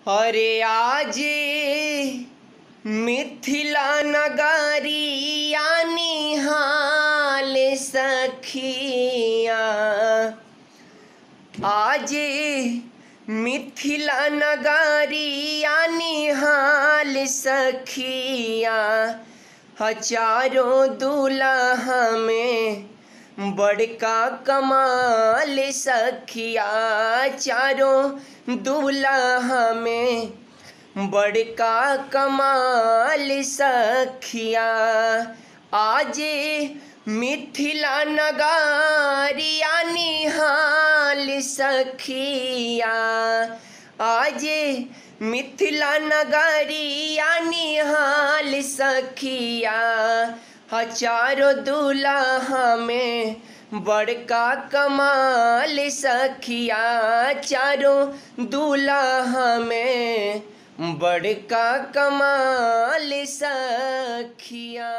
अरे आज मिथिला नगरिया निहाल सखिया, आज मिथिला नगरिया निहाल सखिया, हजारों दूल्हा में बड़का कमाल सखिया, चारों दूल्हा में बड़का कमाल सखिया। आज मिथिला नगरिया निहाल सखिया, आज मिथिला नगरिया निहाल सखिया, हजारों दूल्हा में बड़का कमाल सखिया, चारों दूल्हा में बड़का कमाल सखिया।